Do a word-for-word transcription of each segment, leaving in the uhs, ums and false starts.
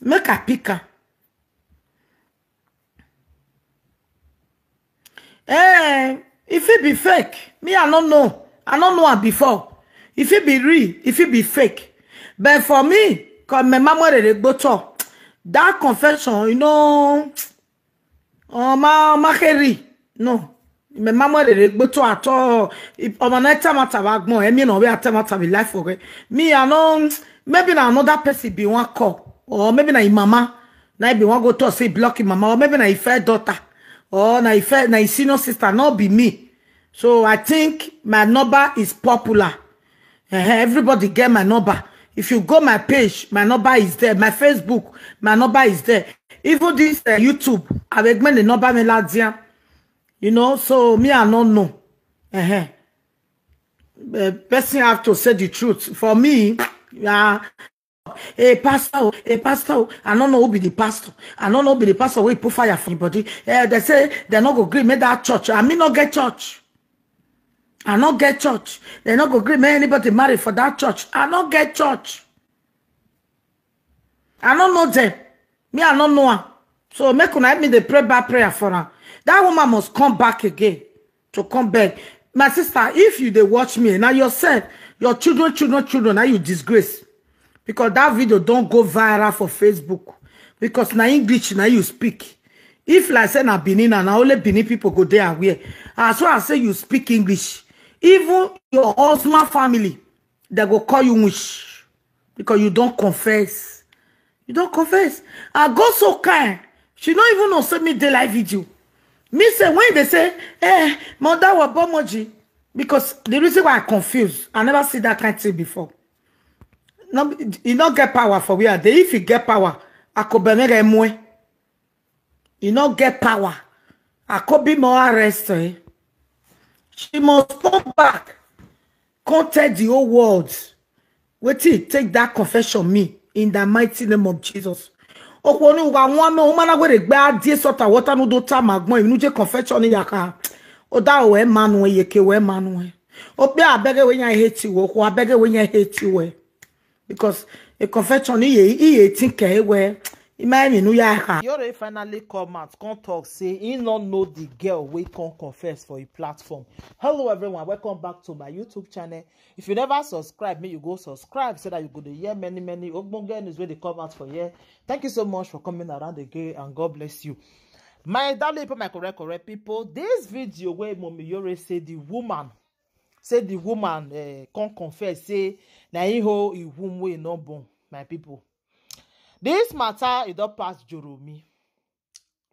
Make I pick am. Eh, if it be fake, me I don't know. I don't know her before. If it be real, if it be fake. But for me, come my mama de gboto. That confession, you know, oh my, my Harry, no. My mama de gboto at all. If I'm an item at a bag more, I mean, no, we are time at a life for it. Me, I know, maybe na another person be one call, or maybe na him mama, na him be one go to say block him mama, or maybe na him fair daughter, or na him fair, na him senior sister, not be me. So I think my number is popular. Eh, everybody get my number. If you go my page, my number is there. My Facebook, my number is there. Even this uh, YouTube, I recommend the number me last year. You know, so me I don't know. Uh-huh. Uh, person have to say the truth. For me, yeah, a pastor, a pastor, I don't know who be the pastor. I don't know who be the pastor. We put fire for anybody. Uh, they say they not go agree make that church. I mean, not get church. I not get church. They not go agree make anybody marry for that church. I not get church. I don't know them. Me, I don't know her. So make una help me dey pray bad prayer for her. That woman must come back again to come back. My sister, if you dey watch me, now yourself, your children, children, children, now you disgrace. Because that video don't go viral for Facebook. Because na English, now you speak. If like say na Benin, and na only Benin people go there aware. As well as say you speak English. Even your husband family, they go call you wish. Because you don't confess. You don't confess. I go so kind. She don't even know send me the live video. Me say when they say, eh, mother wa bomoji. Because the reason why I confuse, I never see that kind thing before. No, you not get power for where they. If you get power, I could be mega mwe. You not get power. I could be more arrest. Eh? She must come back. Come tell the whole world. Wait till take that confession me in the mighty name of Jesus. Okwonu wa one no woman where the bad dear sort of water no do time agbon you je confession ni yaka. O da we manu we yeke we manu we. O pe abege we yan hate you o ko abege we yan hate you we. Because a confession he he think eh we. Imagine nu ya ka. Yore finally come out, come talk say he no know the girl wey come confess for a platform. Hello everyone, welcome back to my YouTube channel. If you never subscribe, me you go subscribe so that you go to hear many many ogbonge news wey dey come out for here. Thank you so much for coming around again and God bless you. My darling people, my correct correct people, this video where Mommy Yore say the woman, say the woman uh, come confess say na he hold a womb wey no born. My people, this matter e don pass Joromi.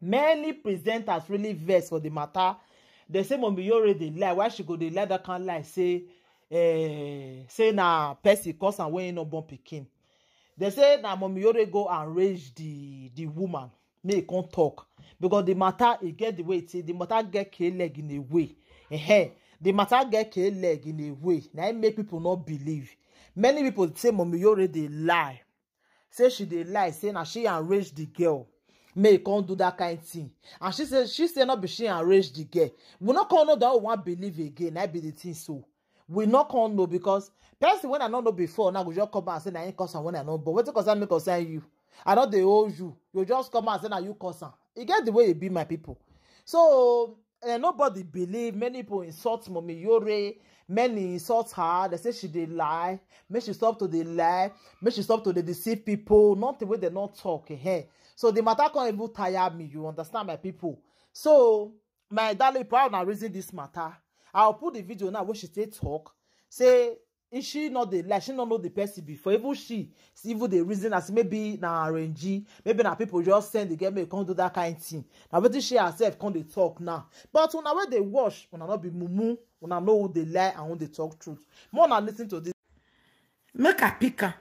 Many presenters really vex for the matter. They say Mommy Yore dey lie. Why she go dey lie that kind lie? Say, eh, say na person cause am when he no born pikin. They say na Mommy Yore go and raise the the woman. May he come talk because the matter e get the way it is. The matter get K leg in a way. Eh, the matter get K leg in a way. Now it make people not believe. Many people say Mommy Yore dey lie. Say she dey lie say na she arrange the girl make e come do that kind thing. And she say she say no be she arrange the girl. We no come know that we wan believe again. I be the thing so we no come know because person when I no know before now go just come out and say na him cause am when I no born. Wetin concern me concern you. I no dey owe you. You just come out and say na you cause am. E get the way e be, my people. So eh, nobody believe. Many people insult Mommy Yore. Many insult her. They say she dey lie. Make she stop to dey lie. Make she stop to dey deceive people. Nothing wey dem no talk. Eh. So the matter come even tire me. You understand, my people? So my darling, proud na reason this matter. I'll put the video now where she take talk. Say is she not the lie? She not know the person before. Even she, she even the reason as maybe na arrange, maybe na people just send the girl make come do that kind thing. Now wetin she herself come dey talk now. But una wey dey watch, una no be mumu, una know who dey lie and who dey talk truth. More na listen to this. Make I pick am.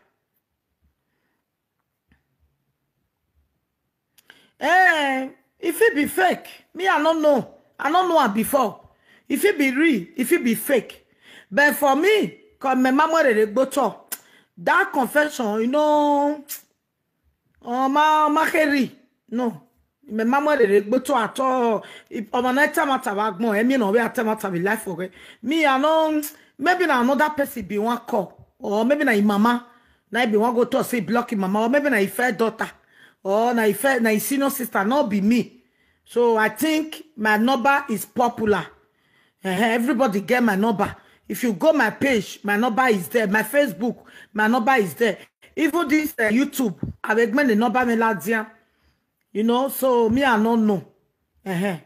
Eh, if it be fake, me I don't know. I don't know her before. If it be real, if it be fake. But for me, come my mama de gboto. That confession, you know, oh my, my Harry, no. My mama de gboto at all. If I'm an item at a bag more, I mean, we are time at a life for it. Me I know, maybe na another person be one call, or maybe na him mama. Now be one go to say block him mama, or maybe na him fair daughter. Or na ife na his senior sister, not be me. So I think my number is popular. Eh, everybody get my number. If you go my page, my number is there. My Facebook, my number is there. Even this uh, YouTube, I recommend the number me ladia. You know, so me I don't know. Uh-huh.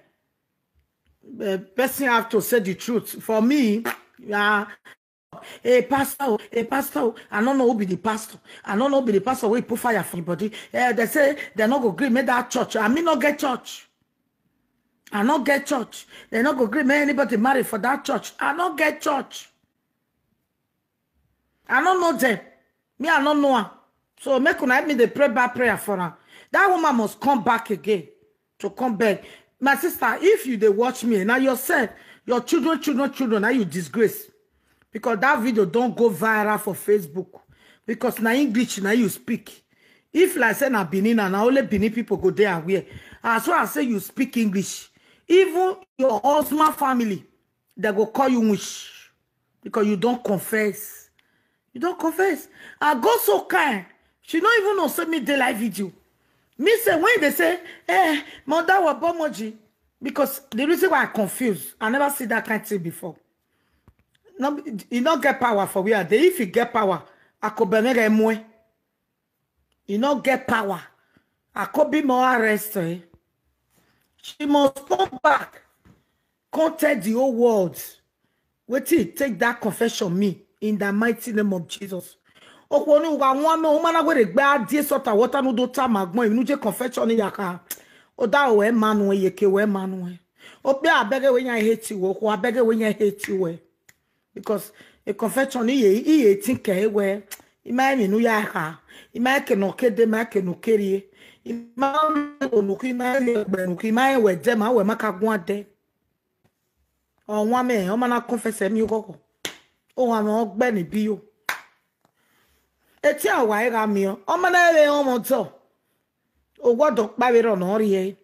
Uh, person have to say the truth. For me, yeah, a pastor, oh, a pastor, oh, I don't know who be the pastor. I don't know who be the pastor. We put fire for body. Uh, they say they not go agree make that church. I mean, not get church. I not get church. They not go agree make anybody marry for that church. I not get church. I don't know them. Me, I don't know her. So make una help me dey pray bad prayer for her. That woman must come back again to come back. My sister, if you dey watch me, now yourself, your children, children, children, now you disgrace. Because that video don't go viral for Facebook. Because na English now you speak. If like say na Benin and na only Benin people go there aware. As far as say you speak English, even your husband family, they go call you wish because you don't confess. You don't confess. I go so kind. She don't even know send me the live video. Me say when they say, eh, mother wa bomoji, because the reason why I confuse, I never see that kind thing before. No, you don't get power for where they. If you get power, I could be mega mwe. You not get power. I could be more arrest. Eh? She must come back. Come tell the whole world. Wait till take that confession me in the mighty name of Jesus. Okwonu wa wọn mẹ wọn mana wẹrẹ gbẹ adie sọta wọta nu do ta ma gbọn inú jẹ confession ni yaka. O da o ẹ manu ẹ yeke o ẹ manu ẹ. O pe abẹgẹ wẹ yan hate wọ, o abẹgẹ wẹ yan hate wẹ. Because a confession iye iye tinke ewe. Ima emi nu ya ha. Ima eke no kede, ima eke no kerie. Ima onuku, ima ewe nuku, ima ewe de, ma we maka gwade. O wa me, o mana confess mi koko. O wa mo gbe ni bi o. Eti awa e ga mi o. O mana ewe o mo to. O wa do pa we ro no rie.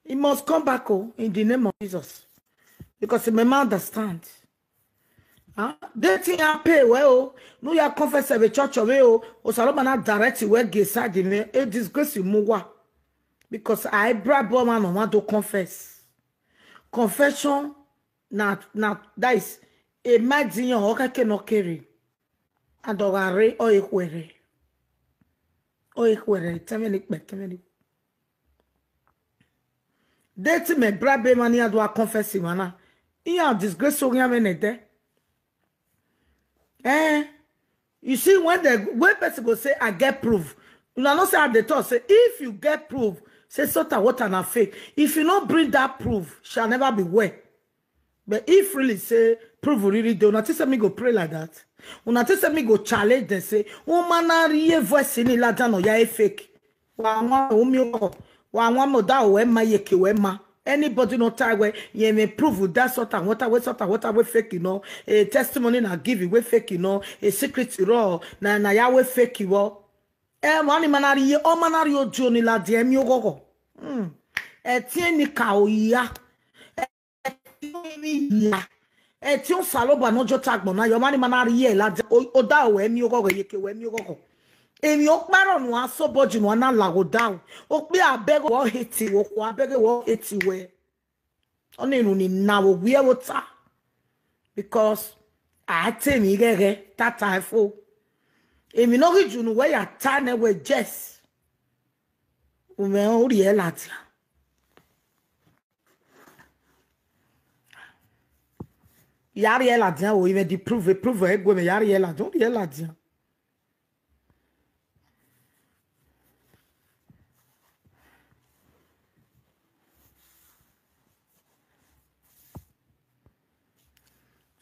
He must come back o in the name of Jesus. Because he may understand. Huh? They think I pay well. No, you confess every church away. Oh, Salomon not direct where gay side in a disgrace in Muwa. Because I brab woman on want to confess. Confession, not not that is a mad in your okay cannot carry. And or a ray or a query. Or a query. Tell me, tell me. Deti me brabe mani adwa confess mana. Iya disgrace so ya me nede. Eh. You see when the when person go say I get proof. You know say I dey talk say if you get proof, say salt and water na fake. If you no bring that proof, shall never be well. But if really say proof really dey, una think say me go pray like that. Una think say me go challenge them say, woman na real voice in la dan ya e fake. Wa wa o mi o. Wa wa mo da o e ma ye ke we ma. Anybody no tie we ye me prove that sort and water we sort and water we fake you know. A testimony na give you we fake you know. A secret raw na na ya we fake you. E mo ni manari ye o manari o jo ni la di e mi o gogo. Hmm. E ti ni ka o ya. E ti ni ya. E ti o saloba no jo tagbo na yo mani manari ye la di o o da o e mi o gogo ye ke we mi o gogo. Emi o paro nu aso boju nu ana lago down. O pe abeg wo hate wo ko abeg wo hate we. Oni nu ni na wo we wo ta. Because I tell me gege that time for. Emi no gi junu we ya ta ne we Jess. Ume o ri e la dia. Yari e la dia o ime di prove prove e gwe me yari e la dia o ri e la dia.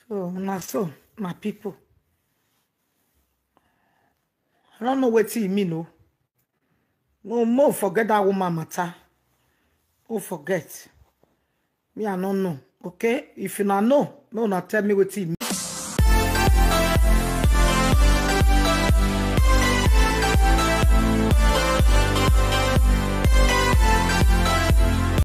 So na so my people. I don't know wetin e mean o. No more forget that woman matter. Oh forget. Me I no know. Okay, if you na know, no na tell me wetin e mean.